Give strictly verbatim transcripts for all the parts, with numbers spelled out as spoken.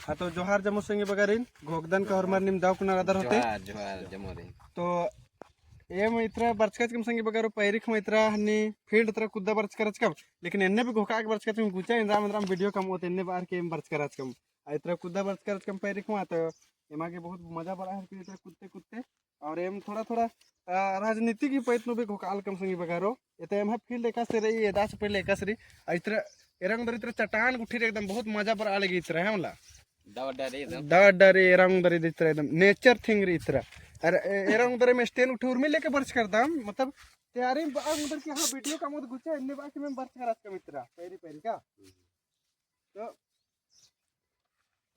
हाँ, तो जोहार जम्मो संगी बगरिन, घोखदन का होरमर नीम दव कुना रअदर होते। जोहार, जोहार जम्मोरिन। तो एम इतरा बरचका रहचकम संगी बगरो, पैरिख मा इतरा हन्नी field तरा कुद्दा बरचका रहचकम, लेकिन एन्ने भी घोखा के बरचका रहचकम, गुचा एन्दरा एन्दरा video कमओत एन्ने बअर के एम बरचका रहचकम। आ इतरा कुद्दा बरचका रहचकम पैरिख मा, तो एमा गे बहुत मजा बरआ हेलरकी इतरा कुद्दते कुद्दते। और एम थोड़ा थोड़ा, आ, राजनीति की पैत नू भी घोखालकम संगी बगरो। इते एम्है field एकासे रई, एदा से पहले एकासे रई। आ इतरा एरा ओंगदर इतरा चट्टान गुट्ठी रई एकदम बहुत मजा बरआ लगी इतरा, है मला। दव अड्डा रई एकदम। दव अड्डा रई, एरा ओंगदर इतरा एकदम nature thing रई इतरा। अरे ए-, एरा ओंगदर में stand गुट्ठी उर्मी लेके बरचका रअदम, मतलब तैयारी बआ ओंगदर की हाँ video कमओत गुचा एन्ने बआ के एम बरचका रहचकम इतरा, पैरी पैरी का। तो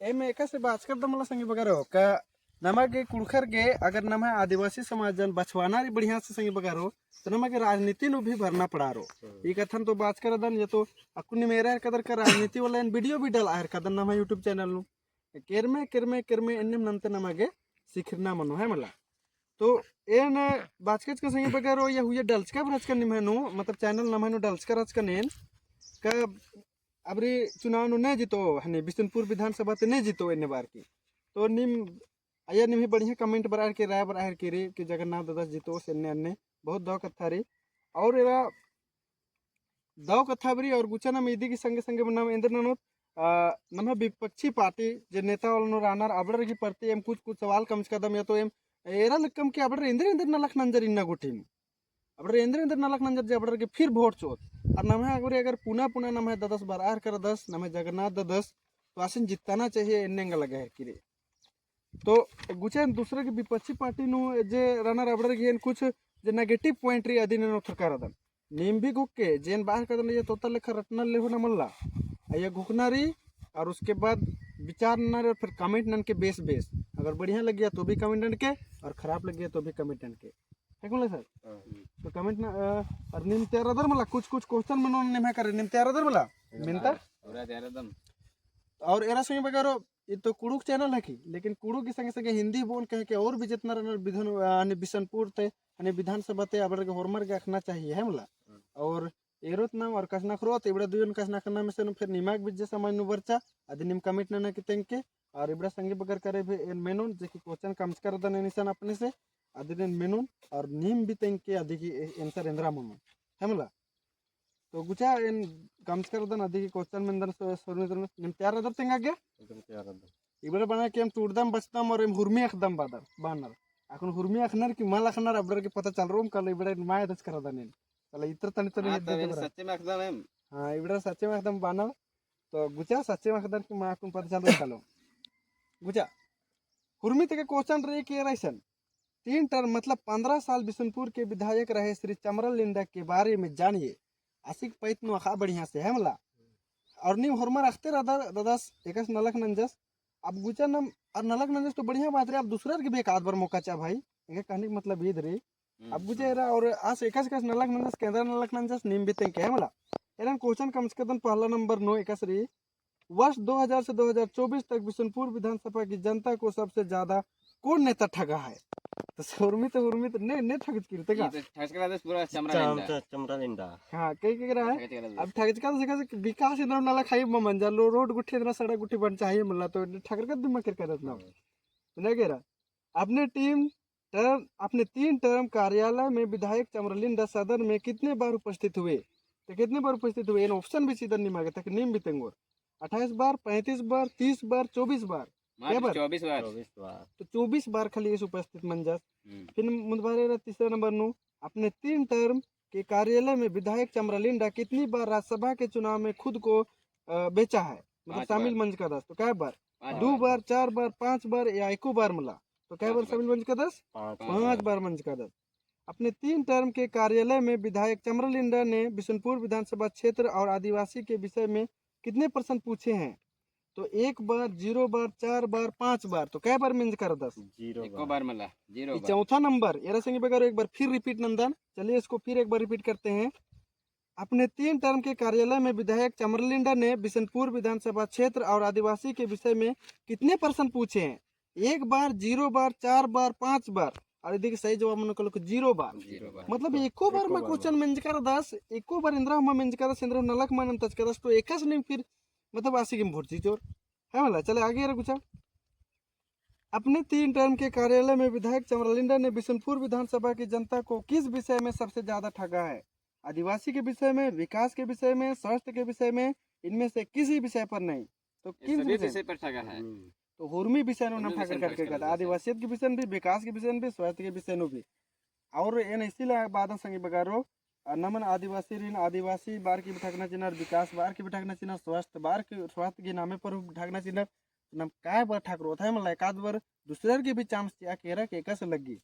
एम एकासे बाचका रअदम मला संगी बगरो का नमा गे कुँड़ुख़र गे अगर नम्है आदिवासी समाजन बछाबअना रई बढ़िया से संगी बगरो, तो नमा गे राजनीति नू भी बरना पड़ारो। हम्म। ई कत्थन तो बाचका रअदन, ये तो अक्कुन नीम एरा हेलरकदर का राजनीति वाला एन video भी डलआ हेलरकदन नम्है YouTube channel नू। केरमे, केरमे, केरमे एन्नेम नन्ते नमा गे सिखरना मनो, है मला। तो एन बाचका रहचकन संगी बगरो या हुए डलचका भी रहचकन निम्है नू, मतलब channel नम्है नू डलचका रहचकन एन का अबरी चुनाव नू ने जितो, हने बिसुनपुर विधानसभा ते ने जितो एन्ने बअर की। तो नीम अइय्या नीम ही बढ़िया comment बरआ हेलरकी, राय बरआ हेलरकी रई कि जगन्नाथ ददस जितोस एन्ने अन्ने बहुत दव कत्था रई। और एरा दव कत्था भी रई और गुचा नाम इदी की संगे संगे नाम एन्देर ननोत, आ, नम्है विपक्षी party जे नेता वाला नू रअनर अबड़र की प्रति एम कुछ कुछ सवाल कमचका रअदम या तो एम एरा लक्कम कि अबड़र एन्देर एन्देर नलख नंजर इन्ना गुट्ठिन। अबड़र एन्देर एन्देर नलख नंजर जे अबड़र गे फिर vote चिओत। और नम्है अगर, अगर पुना पुना नम्है ददस बरआ हेलरकर ददस, नम्है जगन्नाथ ददस, तो आसिन जिताना चाहिए, एन्ने एंगा लगा हेलरकी रई। तो गुचा एन दूसरे के विपक्षी party नू जे रअनर अबड़र गे एन कुछ जे negative point रई अदिन एन ओथरका रअदन। नीम भी घोख के, जे एन बआ हेलरकदन जे तोता लेखा रटना लेहो ना मल्ला। अइय्या घोखना रई, और उसके बाद विचार नना रई, और फिर comment ननके बेस बेस। अगर बढ़िया लग्गिया तो भी comment ननके, और खराब लग्गिया तो भी comment ननके। है कुन सर? हाँ। तो comment ना, अ, और नीम तैयार रअदर मला कुछ कुछ question मनो निम्है करे, नीम तैयार रअदर मला? हाँ, मिन्ता? पूरा तैयार रअदम। और एरा संगी बगरो, ई तो कुँड़ुख़ channel है कि, लेकिन कुँड़ुख़ के संगे संगे हिंदी बओन कहे के और भी जितना रअनर विधान, अ, हने बिसुनपुर ते, हने विधानसभा ते, अबड़र गे होरमर गे अख़ना चाहिए, है मला? हाँ। और एरोत नाम और कछनखरोत, इबड़ा दुइयोन कछनखरना में से नू फिर निमा गे बिज्जे समझ नू बरचा, अदिन नीम comment नना की तेंगके, और इबड़ा संगी बगर करे भी एन मेनोन, जे कि question कमचका रअदन एन इसन अपने से, अदिन एन मेनोन, और नीम भी तेंगके अदी की ए-, answer एन्दरा मनो, है मला? तो गुचा एन कमचका रअदन अदी की question मेन्दन स-, सर मेन्दन, नीम तैयार रअदर तेंगा गे? एकदम तैयार रअदन। इबड़ा बना के एम टूड़दम बचदम और एम हुरमी अख़दम बादर, बानर। अक्कुन हुरमी अख़नर कि मल अख़नर अबड़र गे पता चलरओम कालो, इबड़ा मा एदचका रअदन एन। कालो इतर तनी तनी हाँ, हेद्दे तब एन दबरा। सच्चे में अख़दम एम। हाँ, इबड़ा सच्चे में अख़दम बानर। तो गुचा सच्चे में अख़दन कि मा अक्कुन पता चलरओम कालो। गुचा, हुरमी ती गे question रई कि एरा इसन, तीन term मतलब पन्द्रह साल बिसुनपुर के विधायक रहे श्री चमरा लिंडा के बारे में जानिए। आसिक पैत नू अख़ा बढ़िया से, है मला? और नीम होरमर अख़ते रअदर ददस एकासे नलख नंजस। अब गुचा नाम और नलख नंजस तो बढ़िया बात रई, अब दूसरर गे भी एकाध बार मौका चिआ भाई। एंग्है कहने का मतलब ईद रई। हम्म, अब गुचा हम्म। एरा और आस एकासे एकासे नलख नंजस, केन्दरा नलख नंजस, नीम भी तेंगके, है मला? एरा question कमचका रअदन पहला number नू एकासे रई, वर्ष दो हज़ार से दो हज़ार चौबीस तक बिसुनपुर विधानसभा की जनता को सबसे ज्यादा कौन नेता ठगा है? तो हुरमी तो, हुरमी तो ने, ने ठगचकी रई तेंगा। ये तो ठगचका रअदस पूरा चमरा चम-, लिंडा। च-, चमरा लिंडा। हाँ, कई, कई रहा है। ठगचका रअदस। अब ठगचका तो से एकासे विकास एन्दरा नलख है, मल मंजा लो, road गुट्ठी एन्दरा, सड़क गुट्ठी बनचा है मला, तो ठगरका दिमाग केरका रअदस ना। हाँ। तो ना केरा। अपने team term, अपने तीन term कार्यालय में विधायक चमरा लिंडा सदन में कितने बार उपस्थित हुए? तो कितने बार उपस्थित हुए? एन option भी चिअदन निमा गे, ताकि नीम भी तेंगोर। अट्ठाईस बार, पैंतीस बार, तीस बार, चौबीस बार। मात्र कै बार? चौबीस बार। चौबीस बार। तो चौबीस बार खाली ईस उपस्थित मंजस। हम्म। फिर मुन्दबारे रई तीसरा number नू, अपने तीन term के कार्यालय में विधायक चमरा लिंडा कितनी बार राज्यसभा के चुनाव में खुद को, अ, बेचा है? मतलब पाँच शामिल बार। मंजकादस, तो कै बार? पाँच दू बार। बार, चार बार, पाँच बार या एको बार मला? तो कै पाँच बार बार। शामिल मंजकादस? पाँच पाँच बार। बार मंजकादस। अपने तीन term के कार्यालय में विधायक चमरा लिंडा ने बिसुनपुर विधानसभा क्षेत्र और आदिवासी के विषय में कितने प्रश्न पूछे हैं? तो एक बार, zero बार, चार बार, पाँच बार, तो कै बार मंजकादस? Zero एको बार। बार मला, zero ये बार। चौथा number, एरा संगी बगरो एक बार फिर repeat नंदन। चलिए इसको फिर एक बार repeat करते हैं। अपने तीन term के कार्यालय में विधायक चमरा लिंडा ने बिसुनपुर विधानसभा क्षेत्र और आदिवासी के विषय में कितने प्रश्न पूछे हैं? एक बार, zero बार, चार बार, पाँच बार, और इदी सही जवाब मनो कालो कि zero बार। Zero बार। मतलब एको बार मा question मंजकादस, एको बार एन्दरा मा मंजकादस, एन्दरा नलख मा नंजकादस, तो एकासे नीम फिर मतलब आसिक एम vote चिचोर। है मला, चले आगे रगुचा। अपने तीन टर्म के कार्यालय में विधायक चमरा लिंडा ने बिशुनपुर विधानसभा की जनता को किस विषय में सबसे ज्यादा ठगा है? आदिवासी के विषय में, विकास के विषय में, स्वास्थ्य के विषय में, इनमें से किसी विषय पर नहीं। तो ये किस सभी विषय? विषय पर ठगा है। हम्म। तो हुरमी विषय नू हुरमी नम विषय ठगा पर करके ठगा कहता, है। आदिवासियत के विषय में भी, विकास के विषय में भी, स्वास्थ्य के विषय में भी। और एन इसीलिए बादन संगी बगारो, आ, नमन आदिवासी रिन, आदिवासी बार की भी ठगना चिनर, विकास बार की भी ठगना चिनर, स्वास्थ्य बार की, स्वास्थ्य के नामे पर भी ठगना चिनर, नम काय बर ठगरो, अथाय मला एकाध बर दूसरे के भी चांस चिआ केरा के एकासे लग्गी।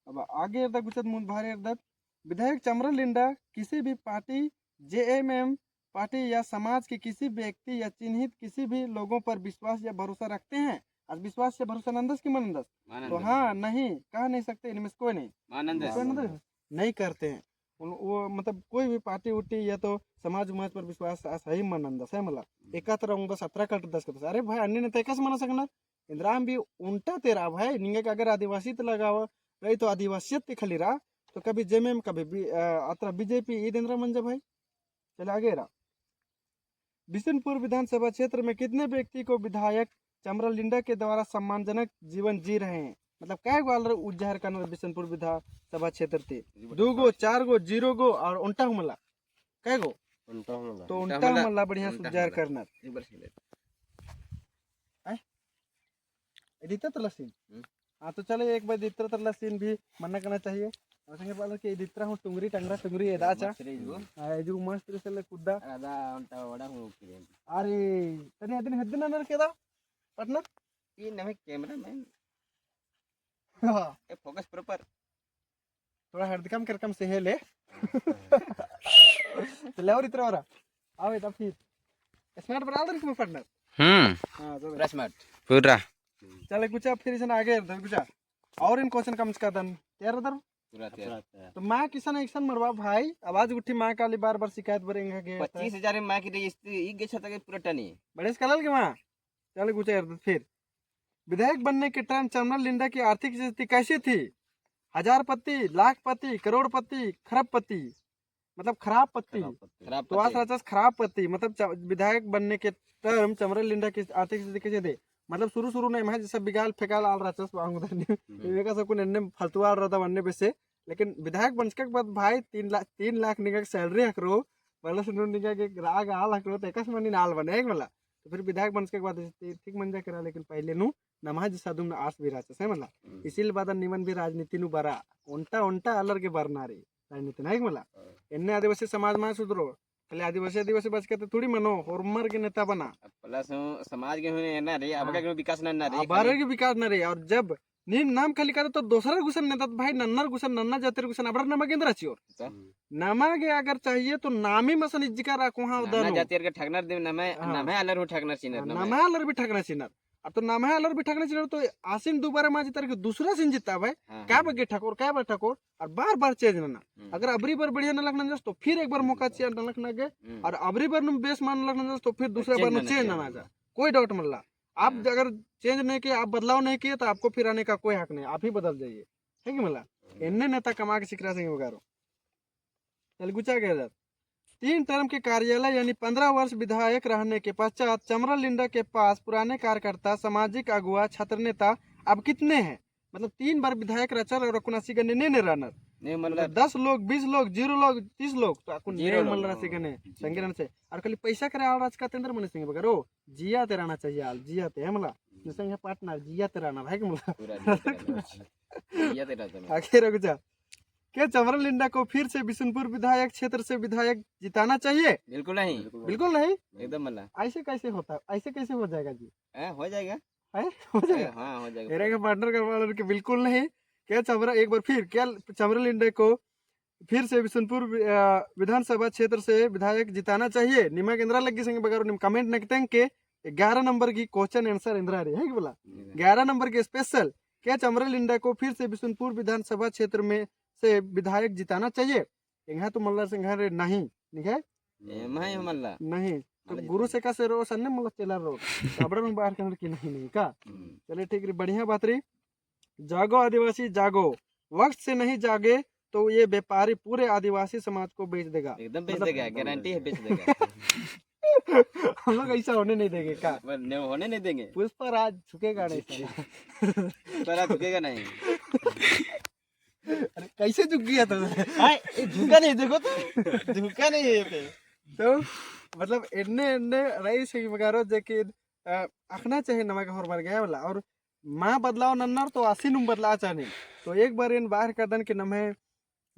अब आगे एरदत गुचत मुंद भारे एरदत, विधायक चमरा लिंडा किसी भी पार्टी, जेएमएम पार्टी या समाज के किसी व्यक्ति या चिन्हित किसी भी लोगों पर विश्वास या भरोसा रखते हैं? आज विश्वास या भरोसा नंदस कि मनंदस? तो हाँ, नहीं, कह नहीं सकते, इनमें से कोई नहीं। मनंदस। कोई नंदस? नहीं करते हैं। उन-, वो मतलब कोई भी पार्टी उर्टी या तो समाज उमाज पर विश्वास आ सही मनंदस, है मला। हम्म। एकातरा उंगदस अतरा कटदस कदस। अरे भाई, अन्ने ने तो एकासे मना सकना। एन्दरा भी उन्टा तेरा भाई, निंगा के अगर आदिवासी ते लगावा रई तो आदिवासियत ते खाली रआ, तो कभी जेएमएम, कभी बी-, अ, अतरा बीजेपी, ईद एन्दरा मंजा भाई। चले आगे रआ। बिशुनपुर विधानसभा क्षेत्र में कितने व्यक्ति को विधायक चमरा लिंडा के द्वारा सम्मानजनक जीवन जी रहे हैं? मतलब, कै गो आलर उज्जहर करनर बिशुनपुर विधानसभा क्षेत्र ती? दू गो, चार गो, जीरो गो और ओन्टा हूँ मला। कै गो? ओन्टा हूँ मला। तो ओन्टा हूँ मला बढ़िया से उज्जहर करनर। आय? इदित्रा तरला scene। हम्म। हाँ, तो चले, एक बार इदित्रा तरला scene भी मन्ना करना चाहिए। और संगे बालर के इदित्रा हूँ टुंगरी टंगरा टुंगरी एदा चा। मस्त रही जो। हाँ, ये जो मस्त रही से ले कुद्दा। अरे, दा, ओन्टा वड़ा हूँ किरे। अरे, तनी अदिन हद्दन ननर के दा, partner? ये नवे cameraman। हाँ। ए, focus proper। थोड़ा हरदकम करकम से है ले। तो ले और इतरा और। आओ, ये तो फिर। Smart बना दे इसमें, partner। हम्म। हाँ, चलो। पूरा smart। पूरा। चले, कुछ अब फिर इसन आगे दर कुछ। और इन question कम से कम दन। तैयार दर? पूरा तैयार। तो माँ किसन एकसन मरवा भाई, आवाज उठी माँ काली बार बार शिकायत बरे एंगा के। पच्चीस हजार में माँ की रजिस्ट्री, ई गे छता के पूरा टनी। बड़े से कलल के माँ। चले, कुछ यार, फिर विधायक बनने के टाइम चमरा लिंडा की आर्थिक स्थिति कैसी थी? हजारपति, लाखपति, करोड़पति, खरबपति, मतलब खराब पति। खराब पति। खराब तो आस पति। राचस खराब पति, मतलब च-, विधायक बनने के टाइम चमरा लिंडा की आर्थिक स्थिति कैसे थे? मतलब शुरू शुरू ने एम्है जैसा बिगाल फेकाल आल राचस बांगुदानी। हम्म। एका सब कुन एन्ने फालतू आल रहता बनने बेसे। लेकिन विधायक बनचका के बाद भाई तीन लाख, तीन लाख निंगा के salary हकरो, मतलब से नू निंगा के राग आल हकरो, तो एकासे मनी नाल बने, एक मला। तो फिर विधायक बनचका के बाद ती-, ठीक मंजा केरा, लेकिन पहले नू नम्है जैसा दुम आस भी रहचस, है मला। हम्म। इसीलिए बाद निमन भी राजनीति नू बरा, ओन्टा, ओन्टा आलर गे बरना रई राजनीति नू, है मला। हाँ। एन्ने आदिवासी समाज मा सुधरो, खाली आदिवासी, आदिवासी बचका तो थोड़ी मनो, होरमर गे नेता बना। अब plus हूँ समाज गे हूँ एन्ने रई, हाँ। अबड़ा गे विकास नन्ना रई, अबड़ा गे विकास नन्ना रई, और जब नीम नाम खाली कादत तो दोसरर गुसन नेदत भाई, नन्नर गुसन, नन्ना जातिर गुसन, अबड़र नमा गे एन्दरा चिओर। नमा गे अगर चाहिए तो नामिम असन इज्जका रआ कोहाँ नन्ना उदानो। जातिर के ठगनर दिम नम्है, हाँ। नम्है आलर हूँ ठगनर चिनर, हाँ, नम्है। नम्है आलर भी ठगनर चिनर। अब तो नम्है आलर भी ठगनर चिनर तो आसिन दुबारा मा जितर के दूसरा सिन जिता भाई। हाँ, का हाँ। बग्गे ठकोर, का बग्गे ठकोर, और बार बार change नना। हम्म। अगर अबरी बार बढ़िया नलख नंजस तो फिर एक बार मौका चिआ नलख नगे, हम्म। और अबरी बार नुम बेस मान नलख नंजस तो फिर दूसरा change बार नू नना change चाहिए। नना जा। कोई doubt मल्ला। आप हाँ। अगर change नहीं किए, आप बदलाव नहीं किए, तो आपको फिर आने का कोई हक नहीं, आप ही बदल जाइए, है कि मला? हम्म। एन्ने नेता कमा के सिकरा सिंह वगैरह। चल गुचा गया इधर। तीन term के कार्यालय यानी पन्द्रह वर्ष विधायक रहने के पश्चात चमरा लिंडा के पास पुराने कार्यकर्ता, सामाजिक अगुवा, छात्र नेता अब कितने हैं? मतलब तीन बार विधायक रहचर और अक्कुन आसी गने ने ने रअनर। ने मतलब मतलब दस लोग, बीस लोग, zero लोग, तीस लोग, तो अक्कुन zero ने लोग। मल रअसी गने, जी। संगे रहना चाहिए। और खाली पैसा करे आल राज का तेंदर मने संगे बगरो, जिया ते रहना चाहिए आल, जिया ते, है मला? हम्म। जैसे यहाँ partner, जिया ते रहना, है कि मला? पूरा जिया ते रहना। जिया ते रहना। आखिर रुक जा। क्या चमरा लिंडा को फिर से बिशुनपुर विधायक क्षेत्र से विधायक जिताना चाहिए? बिल्कुल नहीं। बिल्कुल नहीं? एकदम मला। ऐसे कैसे होता है? ऐसे कैसे हो जाएगा जी? हैं, हो जाएगा। हैं? हो जाएगा? हैं, हाँ, हो जाएगा। मेरे के partner का बोला कि बिल्कुल नहीं। क्या चमरा, एक बार फिर, क्या चमरा लिंडा को फिर से बिशुनपुर वि-, अ, विधानसभा क्षेत्र से विधायक जिताना चाहिए? निमा गे एन्दरा लग्गी संगे बगरो निम comment नकतेंग के ग्यारह number की question answer एन्दरा रई, है कि मला? हम्म। ग्यारह number की special, क्या चमरा लिंडा को फिर से बिशुनपुर विधानसभा क्षेत्र में से विधायक जिताना चाहिए? एंग्है तो मल्ला से एंग्है रे नहीं, ठीक है? ए, मैं ही मल्ला। नहीं। तो मल्ला गुरु जिताना। से का से रो, सन्ने मल्ला चेला रो। तो अबड़ा में बाहर करने की नहीं, नहीं का? हम्म। चले ठीक रई, बढ़िया बात रई। जागो आदिवासी जागो, वक्त से नहीं जागे तो ये व्यापारी पूरे आदिवासी समाज को बेच देगा। एकदम बेच मतलब देगा, गारंटी है बेच देगा। हम लोग ऐसा होने नहीं देंगे का? पर नहीं, होने नहीं देंगे। पुष्पराज झुकेगा नहीं साला। पुष्पराज झुकेगा नहीं। अरे कैसे झुक गया था? हाय, ये झुका नहीं, देखो तो, झुका नहीं है ये पे। तो मतलब एन्ने एन्ने रई संगी बगारो जे कि, अ, अखना चाहिए नमा गे होरमर गे वाला। और मा बदलाव नन्नर तो आसिन हूँ बदलाव चाहनी। तो एक बार एन बाहर कदन कि नम्है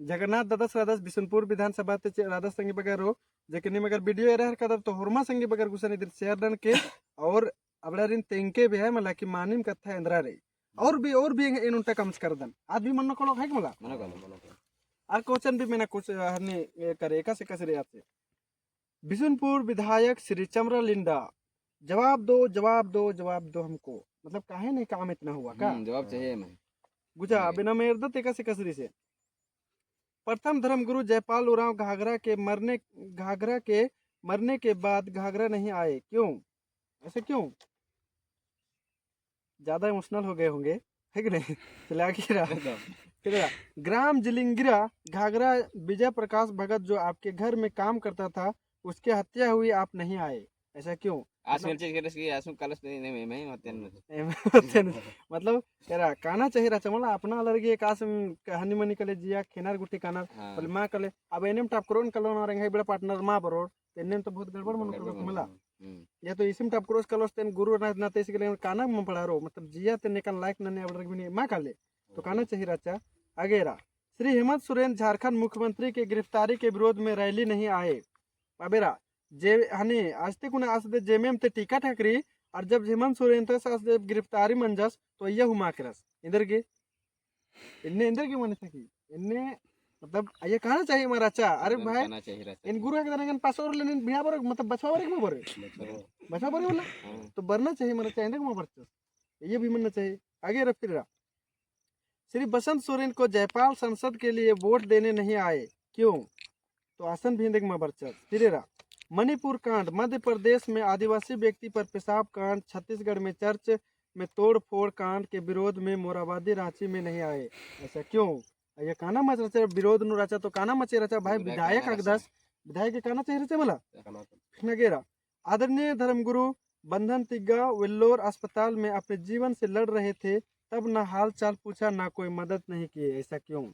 जगन्नाथ ददस रअदस, बिसुनपुर विधानसभा ती चे-, रअदस संगी बगारो, जे कि नीम अगर video एरा हेलरकदर तो होरमा संगी बगर गुसन इदिन share ननके, और अबड़ारिन तेंगके भी है मला कि मानिम कत्था एन्दरा रई। और भी, और भी एन ओन्टा कमचकरदन। आद भी मन्नो कड़ो है कि मला? मन्नो कड़ो। आ question भी मेना कुछ हरनी, ए, करे, एकासे एकासे रई आसे। बिसुनपुर विधायक श्री चमरा लिंडा, जवाब दो, जवाब दो, जवाब दो हमको। मतलब काहे नहीं काम इतना हुआ का? हम्म, जवाब चाहिए मैं। गुजा, नहीं। बिना मेर दत एकासे एकासे रई से। प्रथम धर्मगुरु जयपाल उरांव घाघरा के मरने, घाघरा के मरने के बाद घाघरा नहीं आए, क्यों? ऐसा क्यों? ज्यादा emotional हो गए होंगे, है कि नहीं? चले आगे रहा। एकदम। फिर रहा, ग्राम जिलिंगिरा घाघरा विजय प्रकाश भगत जो आपके घर में काम करता था, उसकी हत्या हुई, आप नहीं आए, ऐसा क्यों? आस मतलब में चीज करे कि आस में कलश नहीं, नहीं, मैं, मैं मत तेन। ए, मैं मत तेन। मतलब, तेरा कहना चाहिए रचा मला, अपना अलर गे एक आस में कहानी मनी कले जिया, खेनार गुट्ठी कानर, हाँ। बोले माँ कले, अब एनेम टपकरोन कलोन और एंग्है बेड़ा partner माँ बरोर, तेन्नेम तो बहुत गड़बड़ मनो गड़बड़ करो मला। हम्म। या तो इसिम टपकरोस कलोस तेन गुरु ना, ना तेसी कले काना में पढ़ारो, मतलब जिया तेन एकान लायक नन्ने अबड़र भी नहीं, माँ काले। तो काना चाहिए रचा, आगे रहा। श्री हेमंत सोरेन झारखंड मुख्यमंत्री के गिरफ्तारी के विरोध में रैली नहीं आए। अबे रहा, जे हनी आस्ते कुना आस दे जेमेम ते टिकट हकरी, और जब हेमंत सोरेन तस आस दे गिरफ्तारी मंजस, तो अइया हुमा करस। इन्दर गे, इन्ने इन्दर गे मने सकी। इन्ने, मतलब, अइया कहना चाहिए मा रचा। अरे एकदम भाई, कहना चाहिए रचा। इन गुरु के दरंगन पास और लेने भिड़ा बरक, मतलब, बचवा बरक मा बरे। बचवा। बचवा बरे बोला? हाँ। तो बरना चाहिए मा रचा, इन्दर मा बरचस। ये भी मनना चाहिए। आगे रहा फिर रहा। श्री बसंत सोरेन को जयपाल संसद के लिए वोट देने नहीं आए, क्यों? तो आसन भी इन्दर मा बरचस। फिर रहा। मणिपुर कांड, मध्य प्रदेश में आदिवासी व्यक्ति पर पेशाब कांड, छत्तीसगढ़ में चर्च में तोड़फोड़ कांड के विरोध में मोराबादी रांची में नहीं आए, ऐसा क्यों? अइया काना मच रचा, विरोध नू रचा तो काना मचे रचा भाई, पूरा विधायक काना रचा। अगदस, विधायक के काना चाहिए रचा मला? काना तो। फिर नगेरा, आदरणीय धर्मगुरु बंधन तिग्गा वेल्लोर अस्पताल में अपने जीवन से लड़ रहे थे, तब ना हाल चाल पूछा, ना कोई मदद नहीं किए, ऐसा क्यों?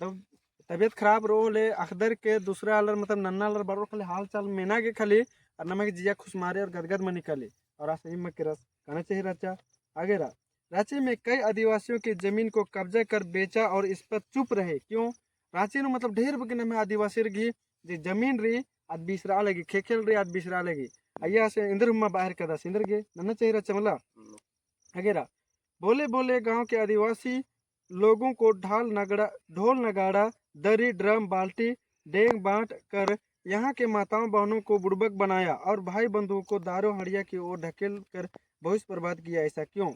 तब तबीयत खराब रओ ले अखदर के दूसरा आलर, मतलब नन्ना आलर बरओ खाली हाल चाल मेना गे खाली, और नमा गे जिया खुसमारे और गदगद मनी खाली, और आस इम केरस कहना चाहिए रचा। आगे रहा, रांची में कई आदिवासियों की जमीन को कब्जा कर बेचा और इस पर चुप रहे, क्यों? रांची नू मतलब ढेर बग्गे नम्है आदिवासी रई, जे जमीन रई, आद बिसरा लगी, खेखेल रई, आद बिसरा लगी। अइया से इन्दर हुम्मा बाहर कदस, इन्दर गे, नन्ना चाहिए रचा मला। आगे रहा, भोले भोले गांव के आदिवासी लोगों को ढाल नगड़ा, ढोल नगाड़ा, दरी, ड्रम, बाल्टी, डेंग बांट कर यहाँ के माताओं बहनों को बुड़बक बनाया और भाई बंधुओं को दारू हड़िया की ओर ढकेल कर भविष्य बर्बाद किया, ऐसा क्यों?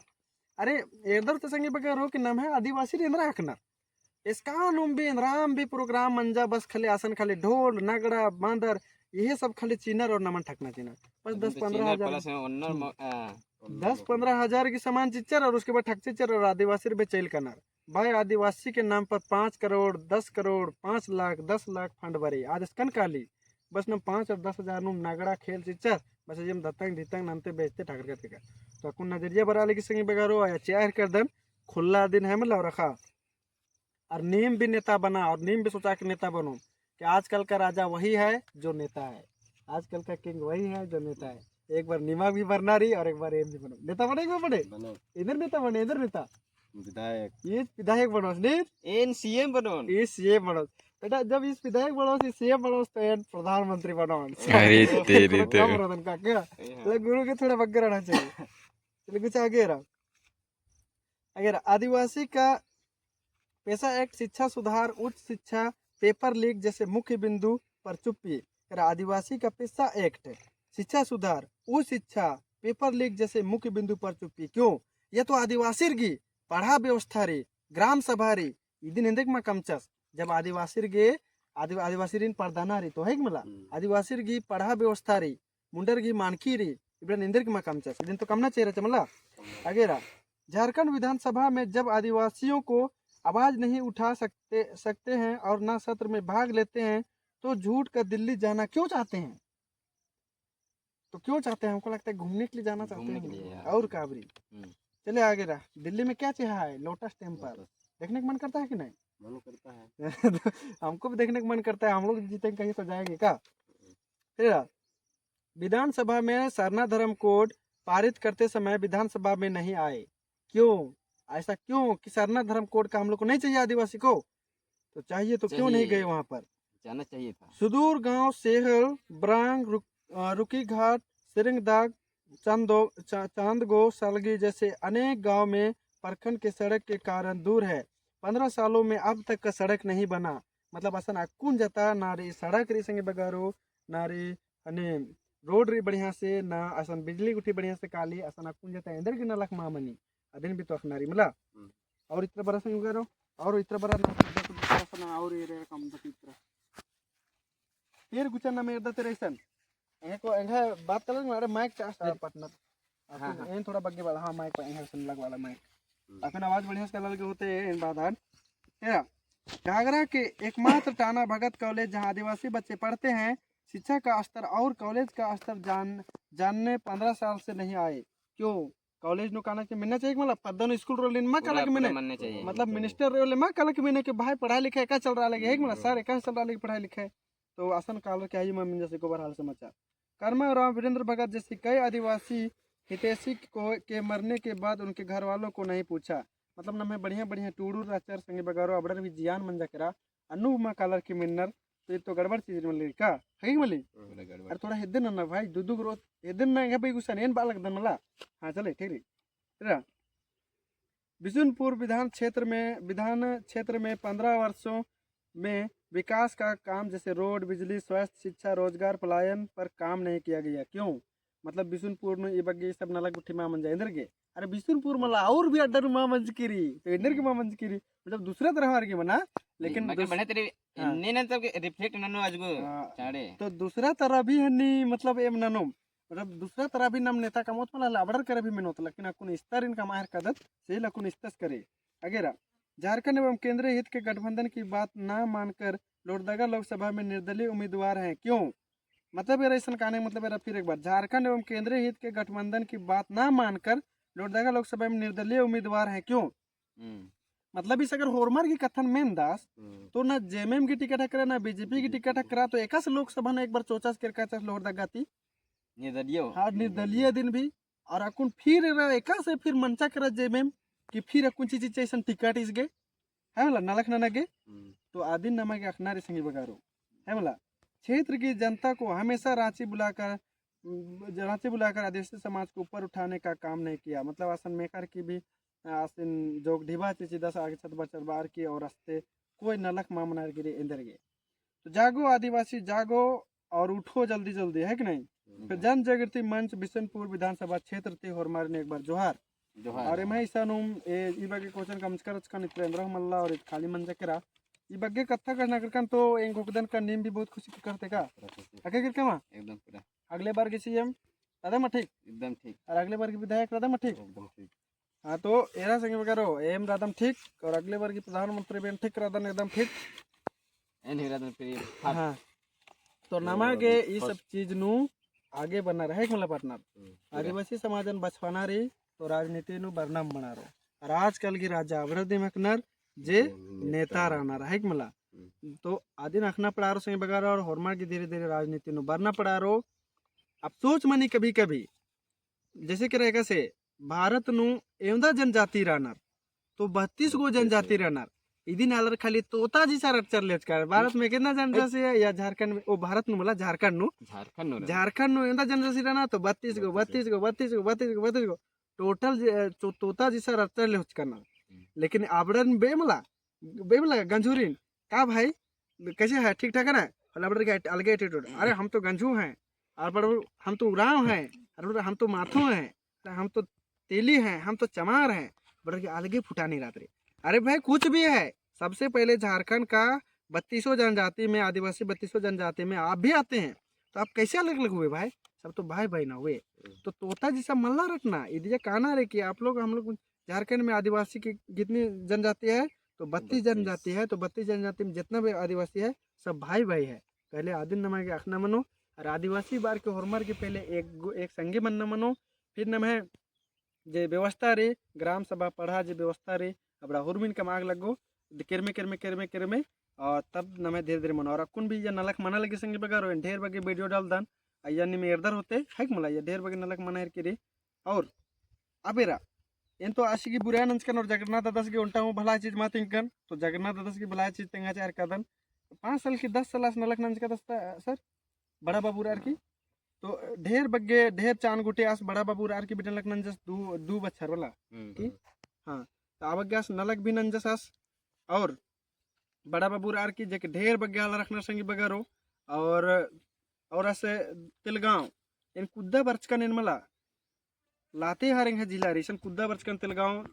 अरे, एरदर तो संगी बग्गे रओ कि नम्है आदिवासी रई एन्दरा हकनर। एसकानुम भी, एन्दराम भी program मंजा, बस खाली आसन खाली ढोल, नगड़ा, मांदर, यही सब खाली चिअनर और नमन ठकना चिअनर। बस एकदम दस तो पन्द्रह चिअनर हजार। प्लस में ओन्नर हम्म। म-, आ, दस पन्द्रह हजार की सामान चिच्चर और उसके बाद ठक चिच्चर और आदिवासी रई बेचैल कनर। भाई, आदिवासी के नाम पर पाँच करोड़, दस करोड़, पाँच लाख, दस लाख fund बरई। आद एसकन काली। बस नम पाँच और दस हजार नुम नगड़ा खेल चिच्चर, बस एम दतंग धितंग नन्ते बेचते ठाकर करते का। तो अक्कुन नजरिया बरआ लगी संगी बग्गे रओ, अइया चिआ हेलरकदन, खुल्ला दिन है मला रखा। और नीम भी नेता बना, और नीम भी सोचा के नेता बनो, कि आजकल का राजा वही है जो नेता है, आजकल का king वही है जो नेता है। एक बार निमा भी बरना रई और एक बार एम भी बनो। नेता बने कि बने? बनो। इन्दर नेता बने, इन्दर नेता। विधायक। ये विधायक बनोस, नहीं? एन सीएम बनोन। ये सीएम बनोस। बेटा, जब इस विधायक बनोस, इस सीएम बनोस, तो एन प्रधानमंत्री बनोन। अरे तेरे थोड़ा कम तेरे। रतन का, क्या? हाँ। ले गुरु के थोड़ा बग्गे रहना चाहिए। चलो, कुछ आगे रहा। अगर आदिवासी का पेसा एक्ट, शिक्षा सुधार, उच्च शिक्षा, paper leak जैसे मुख्य बिंदु पर चुप्पी। अगर आदिवासी का पेसा एक्ट, शिक्षा सुधार, उच्च शिक्षा, paper leak जैसे मुख्य बिंदु पर चुप्पी। क्यों? ये तो आदिवासी रई, पड़हा व्यवस्था रई, ग्राम सभा रई, इदिन एन्देक मा कमचस। जब आदिवासी रई, आदि-, आदिवासी रई परधाना रई, तो है कि मला? हम्म। आदिवासी रई पड़हा व्यवस्था रई, मुंडर गही मानकी रई, इबड़न एन्देर गे मा कमचस, इदिन तो कमना चाहिए रहचा मला। आगे रहा, झारखंड विधानसभा में जब आदिवासियों को आवाज नहीं उठा सकते, सकते हैं और ना सत्र में भाग लेते हैं, तो झूठ का दिल्ली जाना क्यों चाहते हैं? तो क्यों चाहते हैं? हमको लगता है घूमने के लिए जाना चाहते हैं हम लोग। यार। और का बरी? हम्म। चले आगे रहा, दिल्ली में क्या चीज है? लोटस टेम्पल। लोटस। देखने का मन करता है कि नहीं? मन करता है। हमको भी देखने का मन करता है, हम लोग जीतेंगे कहीं तो जाएंगे का? फिर विधानसभा में सरना धर्म कोड पारित करते समय विधानसभा में नहीं आए, क्यों? ऐसा क्यों कि सरना धर्म कोड का हम लोग को नहीं चाहिए आदिवासी को? तो चाहिए तो क्यों नहीं चाहिए। गए वहाँ पर? जाना चाहिए था। सुदूर गांव सेहल, ब्रांग, रुक-, अ, रुकीघाट, सिरिंगदाग, चांदो-, चा-, चांदगो, सालगी जैसे अनेक गांव में प्रखंड के सड़क के कारण दूर है। पन्द्रह सालों में अब तक का सड़क नहीं बना। मतलब असन अक्कुन जता ना रई सड़क रई संगे बगारो, ना रई हने रोड रई बढ़िया से, ना असन बिजली गुट्ठी बढ़िया से काली, असन अक्कुन जता एन्देर गे नलख मा मनी। अदिन भी तो अखना रई मला। हम्म। और इतरा बरा संगे बगारो, और इतरा बरा ना, असन और ये रे कम दत इतरा। तेर गुचा ना मेर दा तेरे असन। एंगा को, एंगा बात करन, अरे माइक चास दे। हाँ, पार्टनर। हाँ, अखन हाँ। एन थोड़ा बग्गे वाला, हाँ, माइक पर एंगा सुन लग वाला माइक। हम्म। अखन आवाज बढ़िया से लग होते, एन बात आन। तेरा, घाघरा के एकमात्र टाना भगत कॉलेज जहाँ आदिवासी बच्चे पढ़ते हैं, शिक्षा का स्तर और कॉलेज का स्तर जान-, जानने पन्द्रह साल से नहीं आए। क्यों? कॉलेज नू काना के मिलना चाहिए कि मतलब पद्दा नू स्कूल रोल इन मा पूरा, काला के पूरा मिलना। मनने चाहिए। मतलब मिनिस्टर रोल मा काला के मिलना कि भाई पढ़ाई लिखाई का चल रहा लगे, है कि मतलब हम्म। सर का चल रहा लगे पढ़ाई लिखाई। तो असन कालर के आई मा मिंजा से गोबर हाल समाचार। कर्मा राव वीरेंद्र भगत जैसे कई आदिवासी हितैषी को, के मरने के बाद उनके घर वालों को नहीं पूछा। मतलब नम्है बढ़िया बढ़िया टूड़ू राचर संगे बगारो अबड़र भी जियान मंजा केरा, अन्नु मा कालर की मिन्नर, तो ये तो गड़बड़ चीज मल्ली का, है कि मल्ली? पूरा गड़बड़। अरे थोड़ा हेद्दे नन्ना भाई, दू दू रोज हेद्दे नन्ना, एंगा भाई गुस्सा नेन बालक दन मला। हाँ चले, ठीक रही। तेरा बिशुनपुर विधान क्षेत्र में, विधान क्षेत्र में पन्द्रह वर्षों में विकास का काम जैसे रोड, बिजली, स्वास्थ्य, शिक्षा, रोजगार, पलायन पर काम नहीं किया गया। क्यों? मतलब बिशुनपुर नू ई बग्गे ई सब नलख गुट्ठी मा मंजा एन्देर गे। अरे बिशुनपुर मला और भी अड्डा नू मा मंजकी रई, तो एन्देर गे मा मंजकी रई। मतलब दूसरा तरह हमारे के मना, लेकिन मगर दूस-, मने तेरे हाँ। इन्ने ना तब के reflect ननो आज गो हाँ। चाड़े। तो दूसरा तरह भी हनी, मतलब एम ननो, मतलब दूसरा तरह भी नम नेता कमोत मला अबड़र करे भी मेनोत, लेकिन अक्कुन स्तर इनका माहिर कदत, से अक्कुन स्तस करे। अगेरा, झारखंड एवं केंद्रीय हित के गठबंधन की बात ना मानकर लोहरदगा लोकसभा में निर्दलीय उम्मीदवार हैं, क्यों? मतलब एरा अइसन काने, मतलब एरा फिर एक बार, झारखंड एवं केंद्रीय हित के गठबंधन की बात ना मानकर लोहरदगा लोकसभा में निर्दलीय उम्मीदवार हैं, क्यों? हम्म। मतलब इस अगर होरमर की कत्थन मेनदस, हम्म। तो ना जेएमएम की टिकट हकरा, ना बीजेपी की टिकट हकरा, तो एकासे लोकसभा नू एक बार चोचास केरका चास लोहरदगा ती। निर्दलीय। हाँ, निर्दलीय दिन भी। और अक्कुन फिर एरा एकासे फिर मंचा केरा जेएमएम कि फिर अक्कुन चीज चीज अइसन टिकट इसगे। है मला, नलख नना गे। हम्म। तो अदिन नमा गे अखना रई संगी बगारो। है मला, क्षेत्र की जनता को हमेशा रांची बुलाकर, रांची बुलाकर आदिवासी समाज को ऊपर उठाने का काम नहीं किया। मतलब असन मेकर की भी, अ, असन जोग ढिबा चिची दस आगे छत बचर बार की और रस्ते कोई नलख मा मनार गिरी एन्देर गे। तो जागो आदिवासी, जागो और उठो जल्दी जल्दी, है कि नहीं? हम्म। फिर जन जागृति मंच बिशनपुर विधानसभा क्षेत्र ती होरमारिन एक बार जोहार। जोहार। और एम्है इसानुम ए, ई बग्गे question कमचकर अचकन इतरा एन्दरा मल्ला और इत खाली मंजा केरा। ई बग्गे कत्था कहना करकन तो एंग घोकदन का नीम भी बहुत खुशी करते का? पूरा खुशी। हके करके मा? एकदम पूरा। अगले बार की सीएम रअदम ठीक? एकदम ठीक। और अगले बार की विधायक रअदम ठीक? एकदम ठीक। हाँ, तो एरा संगी बगारो, एम रअदम ठीक, और अगले बार की प्रधानमंत्री भी एम ठीक रअदन, एकदम ठीक। एन ही रअदन फिर ये फर्स्ट। हाँ। तो नमा गे ई सब चीज नू आगे बढ़ना रई, है कि मला पार्टनर? हम्म, पूरा। आदिवासी समाजन बछाबअना रई, तो राजनीति नू बरना मना रओ। और आजकल की राजा अबड़ा दिम अखनर जे नेता रअनर, है कि मला? हम्म। तो अदिन अखना पड़ारो संगी बगारो और होरमा गे धीरे धीरे राजनीति नू बरना पड़ारो। अब सोच मनी कभी कभी जैसे कि रहेगा से भारत नू एवंदा जनजाति रअनर, तो बत्तीस गो जनजाति रअनर। इदिन आलर खाली तोता जिसा रटचर लेचकर। भारत में कितना जनजाति है या झारखंड में? ओ, भारत नू मला, झारखंड नू। झारखंड नू रअनर। झारखंड नू एवंदा जनजाति रअनर तो बत्तीस गो, बत्तीस गो, बत्तीस गो, बत्तीस गो, बत्तीस गो। Total जे, तो-, तोता जिसा रटचर लेचकर ना। हम्म। लेकिन अबड़न बे मला, बे मला गंझुरिन, का भाई, कैसे है, ठीक ठाक है ना? होला, अबड़र के अलगे attitude। अरे, हम तो गंझू हैं, और बड़, हम तो उरांव हैं, और बड़, हम तो माथो हैं, हम तो तेली हैं, हम तो चमार हैं, बड़र के अलगे फुटानी रअत रई। अरे भाई, कुछ भी है, सबसे पहले झारखंड का बत्तीसों जनजाति में, आदिवासी बत्तीसों जनजाति में आप भी आते हैं, तो आप कैसे अलग अलग हुए भाई? सब तो भाई भाई ना हुए। हम्म। तो तोता जिसा मल्ला रटना, इदिया कहना रहे कि आप लोग, हम लोग झारखंड में आदिवासी की जितनी जनजाति है, तो बत्तीस बत्तीस। जनजाति है, तो बत्तीस जनजाति में जितना भी आदिवासी है, सब भाई भाई है। पहले आदिन नमा गे अखना मनो, और आदिवासी बअर के होरमर गे पहले एक गो, एक संगे मन्ना मनो, फिर नम्है जे व्यवस्था रई, ग्राम सभा पड़हा जे व्यवस्था रई, अबड़ा हुरमिन कमआ गे लग्गो, केरमे, केरमे, केरमे, केरमे, और तब नम्है धीरे-धीरे मनो। और अक्कुन भी इया नलख मना लगी संगी बगरो, एन ढेर बग्गे video डालदन, अइय्या नीम एरदर होते, है कि मला, इया ढेर बग्गे नलख मना हेरकी रई। और अब एरा, एन तो आसी गे बुराई नंजकन और जगन्नाथ दादस गे ओन्टा हूँ भला चीज मा तेंगकन, तो जगन्नाथ दादस गे भला चीज तेंगा चार कादन। पाँच साल की दस साल आस नलख नंजका दस्ता, सर, बड़ा बाबू रअर की। तो ढेर बग्गे, ढेर चान गुट्ठी आस बड़ा बाबू रअर की बिटन लख नंजस दू, दू बछर वाला। हम्म, की? हम्म। हाँ, तो आ बग्गे आस नलख भी नंजस आस। और बड़ा बाबू रअर की जेके ढेर बग्गे आलर अख़नर संगी बगरो। और, और आस तेलगाँव, एन कुद्दा बरचकन एन मला। लातेहार एंग्है जिला रई, इसन कुद्दा बरचकन तेलगाँव।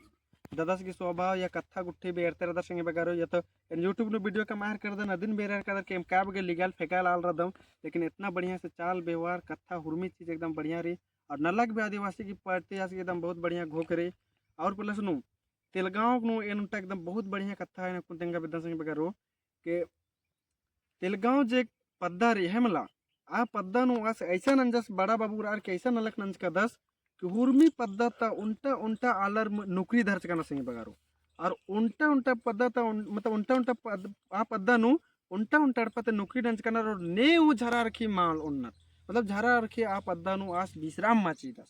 दादस गे स्वभाव या कत्था गुट्ठी भी एरते रअदर संगी बगरो, या तो एन YouTube नू video कमआ हेरकर दन, अदिन बेरा हेरकर दन कि एम का बग्गे legal फेकाल आल रअदम, लेकिन इतना बढ़िया से चाल व्यवहार, कत्था, हुरमी चीज एकदम बढ़िया रई। और नलख भी आदिवासी की प्रति आस गे एकदम बहुत बढ़िया घोख रई। और plus नू तेलगाँव नू एन ओन्टा एकदम बहुत बढ़िया कत्था है ना, कुन तेंगा बेद्दन संगी बगरो के तेलगाँव जे पद्दा रई है मला, आ पद्दा नू आस ऐसा नंजस बड़ा बाबू रअर की ऐसा नलख नंजकादस कि हुरमी पद्दा ता ओन्टा ओन्टा आलर म-, नौकरी धरचकनर संगी बगरो। और ओन्टा ओन्टा पद्दा ता ओन-, मतलब ओन्टा ओन्टा पद-, आ पद्दा नू ओन्टा ओन्टा एड़पा ता नौकरी नंजकनर और ने हूँ झरा अरखी मा ओन्नर। मतलब झरा अरखी आ पद्दा नू आस विश्राम मा चिदस।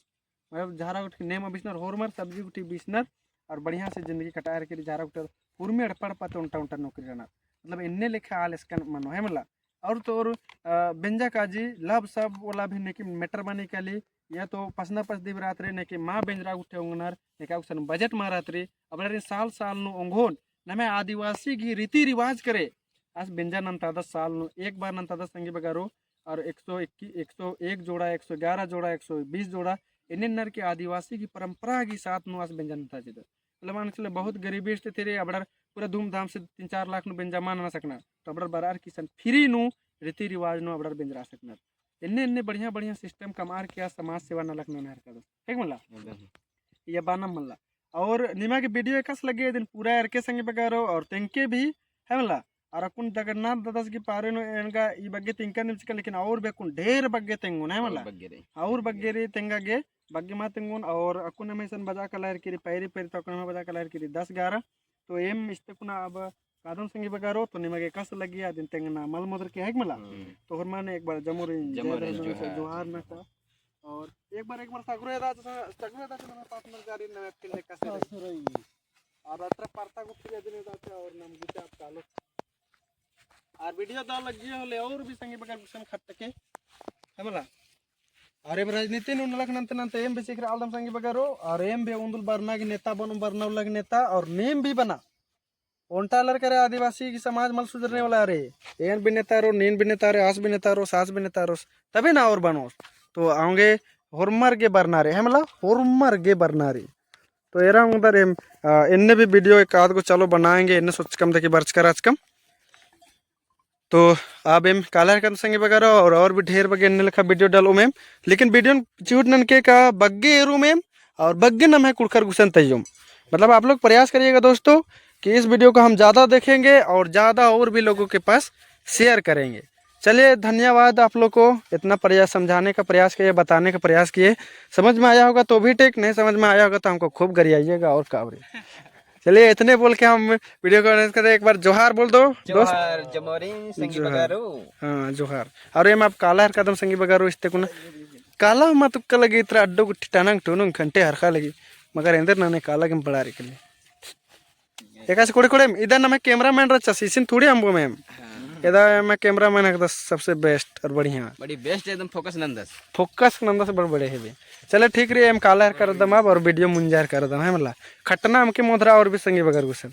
मतलब झरा गुट्ठी नेम बिसनर, होरमर सब्जी गुट्ठी बिसनर और बढ़िया से जिंदगी कटाए रअर की रई। झरा गुट्ठी हुरमी एड़पा एड़पा ता ओन्टा ओन्टा नौकरी रअनर। मतलब एन्ने लेखा आल एसकन मनो है मला। और तो और, अ, बेंजा काजी love सब वाला भी नेके matter बनी काली, या तो पसना पसदी बरआ रई नेके मा बेंजरा गुट्ठी ओंगनर, नेके गुसन budget मा रअत रई। अबड़ारिन साल साल नू ओंगोन, नम्है आदिवासी गही रीति रिवाज करे, आस बेंजा नन्तादस साल नू एक बार नन्तादस संगी बगरो, और एक सौ इक्कीस, एक सौ एक जोड़ा, एक सौ ग्यारह जोड़ा, एक सौ बीस जोड़ा, एन्ने नर की आदिवासी गही परंपरा गही साथ नू आस बेंजा नन्ता चिदस। मतलब मान के चले बहुत गरीबी स्थिति रई, अबड़ार पूरा धूमधाम से तीन चार लाख नू बेंजा मा नना सकनर, तो अबड़ार बरअर की इसन free नू रीति रिवाज नू अबड़ार बेंजरा सकनर। एन्ने एन्ने बढ़िया बढ़िया system कमअर की आस समाज सेवा नलख नना हेरकादस। ठीक मला? एकदम। ये बानम मला। और निमा गे video एकासे लग्गी, इदिन पूरा एरके संगी बगरो और तेंगके भी है मला। और अक्कुन जगन्नाथ दादस गही पारे नू एन गा ई बग्गे तिंका निमचका, लेकिन और भी अक्कुन ढेर बग्गे तेंगोन है मला। और बग्गे रई। और बग्गे रई तेंगा गे, बग्गे मा तेंगोन। और अक्कुन एम इसन बजा कला हेरकी रई, पैरी पैरी तो अक्कुन एम बजा कला हेरकी रई दस ग्यारह। तो एम इस्ते कुना अब कादन संगी बगरो, तो निमा गे एकासे लग्गी, अदिन तेंगना मल मोदर के है कि मला। हम्म। तो होरमर ने एक बार जमोरिन जय जमोरिन धर्मेस, जोहार। जोहार नता। और एक बार, एक बार सगरो एदा, सगरो एदा नम्है पास मर जारी नम्है अक्किल लेका से रई। और अतरा परता गुट्ठी भी अदिन एदा और नम गुट्ठी आप कालो। और video दा लग्गी होले और भी संगी बगर गुसन खट्टके, है मला। और एम राजनीति नू नलख नन्ते नन्ते एम भी सिखरआ लगदम संगी बगरो, और एम भी उन्दुल बरना गे नेता बनो, बरना उल्ला गे नेता, और नीम भी बना। ओन्टा आलर करे आदिवासी गही समाज मल सुधरने वाला रई। एन भी नेता रओ, नीन भी नेता रओ, आस भी नेता रओ, सास भी नेता रओ, तबे ना और बनोस। तो औंगे होरमर गे बरना रई, है मला, होरमर गे बरना रई। तो एरा उंगदर एम, आ, एन्ने भी video एक आध गो चलो बनाएंगे, एन्ने सोचकम देखी बरचका रहचकम। तो अब एम काला हेरकदम संगी बगरो और, और भी ढेर बग्गे एन्ने लेखा video डालोम एम, लेकिन video चिहुट ननके का बग्गे एरोम एम और बग्गे नम्है कुँड़ुख़र गुसन तइयोम। मतलब आप लोग प्रयास करिएगा दोस्तों कि इस video को हम ज़्यादा देखेंगे और ज़्यादा और भी लोगों के पास share करेंगे। चलिए धन्यवाद आप लोग को, इतना प्रयास समझाने का प्रयास किए, बताने का प्रयास किए। समझ में आया होगा तो भी ठीक, नहीं समझ में आया होगा तो हमको खूब गरियाइएगा और का बोले। चलिए, इतने बोल के हम video को end करते हैं। एक बार जोहार बोल दो, दोस्त। जोहार, जमोरी, संगी जोहार। बगारो। हाँ, जोहार। और एम अब काला हेरकदम संगी बगारो इस्ते कुना। काला मा तुक्का लगी इतरा अड्डो गुट्ठी टनंग टुनुंग घंटे हरखा लगी। मगर एन्देर नने काला गेम बड़ा रे कले। एकासे कोड़े कोड़े, इदा नम्है cameraman रहचा, इसिन थोड़ी अम्बोम एम। हाँ। इदा एम्है cameraman हेकदस सबसे best और बढ़िया। बड़ी best एकदम focus नन्दस। Focus नन्दस बड़ बड़े हेबे। चले ठीक रई, एम काला हेरकदम अब और video मुंजा हेरकदम है मला। खटना अमके मोधरा और भी संगी बगर गुसन।